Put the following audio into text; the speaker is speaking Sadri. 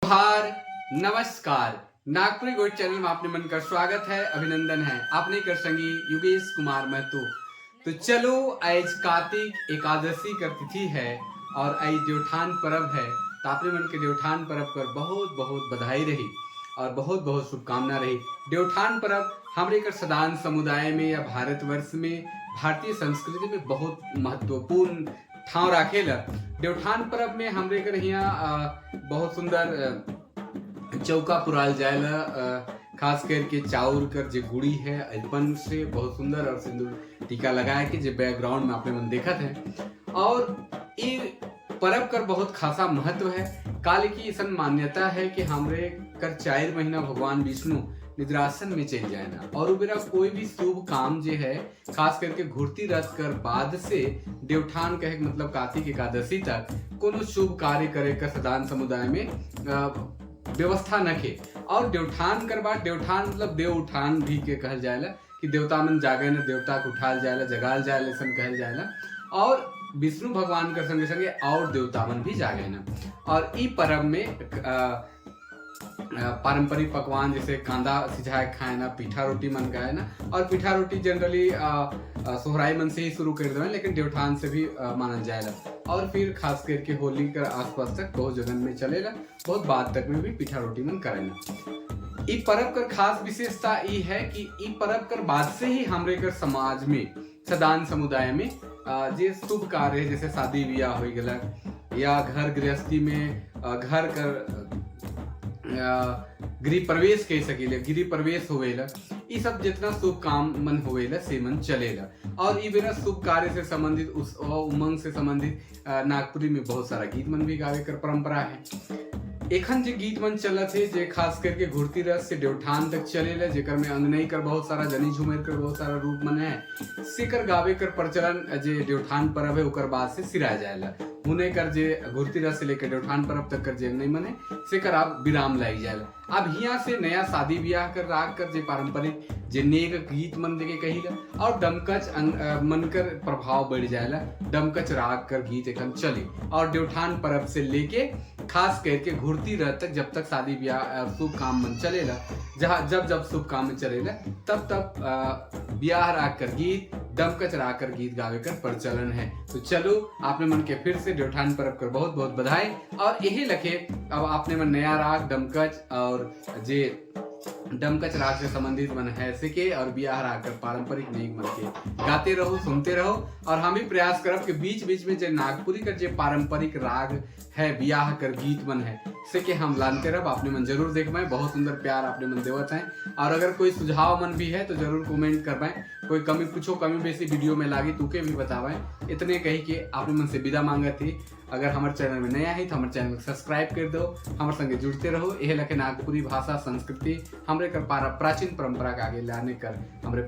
जोहार, नमस्कार। नागपुरी गोठ चैनल में आपने मन का स्वागत है, अभिनंदन है। आपने कर संगी युगेश कुमार महतो। तो चलो, आज कार्तिक एकादशी का तिथि है और आज देवठान पर्व है, तो आपने मन के देवठान पर्व पर बहुत बहुत बधाई रही और बहुत बहुत शुभकामना रही। देवठान पर्व हमरे कर सदान समुदाय में या भारतवर्ष में, भारतीय संस्कृति में बहुत महत्वपूर्ण ठाव राखेला। देवठान पर्व में हमरे कर यहाँ बहुत सुंदर चौका पुराल जाएला, खास करके चाउर कर जे गुड़ी है, अरिपन से बहुत सुंदर और सिंदूर टीका लगाए के, जे बैकग्राउंड में आपने मन देखत है। और ई पर्व कर बहुत खासा महत्व है, काल की ऐसा मान्यता है कि हमरे कर 4 महीना भगवान विष्णु निद्रासन में चल जाए ना और उ बेरा कोई भी शुभ काम जे है, खास करके घुरती रथ कर बाद से देवठान कहे के मतलब कार्तिक एकादशी तक कोनो शुभ कार्य करे कर सदान समुदाय में व्यवस्था नखे। और देवठान कर बाद, देवठान मतलब देव उठान भी के कहल जाएला, कि देवता मन जागे न, देवता के उठाल जाएला, जगाल जाएला, ऐसन कहल जाएला। और विष्णु भगवान के संगे संगे और देवता मन भी जागे न। और ई पर्व में पारंपरिक पकवान जैसे कांदा सिझाए खाए ना, पीठा रोटी मन खाए ना। और पीठा रोटी जनरली सोहराई मन से ही शुरू कर देवे, लेकिन देवठान से भी मानल जाएला। और फिर खास करके होली के आसपास तक बहुत जगह में चलेला, बहुत बाद तक में भी पीठा रोटी मन करेला। ई पर्व कर खास विशेषता ई है कि ई पर्व कर बाद से ही हमरे कर समाज में, सदान समुदाय में जे शुभ कार्य है, जैसे शादी ब्याह हो गया या घर गृहस्थी में घर कर गृह प्रवेश कह सकीले, गृह प्रवेश होवेला, ई सब जितना शुभ काम मन होवेला से मन चलेला। और ई बेरा शुभ कार्य से संबंधित, उस उमंग से संबंधित नागपुरी में बहुत सारा गीत मन भी गावे कर परंपरा है। एखन जे गीत मन चलत है, जे खास करके घुरती रस से देवठान तक चलेला, जेकर में अंगनई कर बहुत सारा, जनी झुमेर कर बहुत सारा रूप मन है, सेकर गावे कर प्रचलन जे देवठान पर्व है ओकर बाद से सिरा जाएला। हुने कर जे घुरती रस से लेकर देवठान पर्व तक कर जे अंगनई मन है, सेकर अब विराम लाग जाएला। अब हिया से नया शादी ब्याह कर राग कर जे पारंपरिक जे नेग गीत मन देके कहिला और डमकच मन कर प्रभाव बढ़ जाएला। डमकच राग कर गीत एखन चली और देवठान पर्व से लेके खास करके घुरती रथ तक, जब तक शादी ब्याह और शुभ काम मन चलेला, जहाँ जब जब शुभ काम में चलेला, तब तब ब्याह राग कर गीत, डमकच राग कर गीत गावे कर प्रचलन है। तो चलो, आपने मन के फिर से देवठान पर्व कर बहुत बहुत बधाई। और यही लखे अब आपने मन नया राग डमकच और जे डमकच राग से संबंधित मन है से और बियाह राग कर पारंपरिक नेग मन के गाते रहो, सुनते रहो। और हम भी प्रयास करब कि बीच बीच में जे नागपुरी कर जे पारंपरिक राग है, बियाह कर गीत मन है, से के हम लानते रहो। आपने मन जरूर देख पाए। बहुत सुंदर प्यार आपने मन देवत है। और अगर कोई सुझाव मन भी है तो जरूर कमेंट कर पाए। कोई कमी, कुछो कमी बेसी वीडियो में लागी तुके भी बतावाए। इतने कही के आपने मन से विदा मांगा थी। अगर हमारे चैनल में नया है तो हमारे चैनल को सब्सक्राइब कर दो, हमारे संगे जुड़ते रहो। यह लखे नागपुरी भाषा, संस्कृति, हमरे कर पारा प्राचीन परंपरा के आगे लाने कर हमरे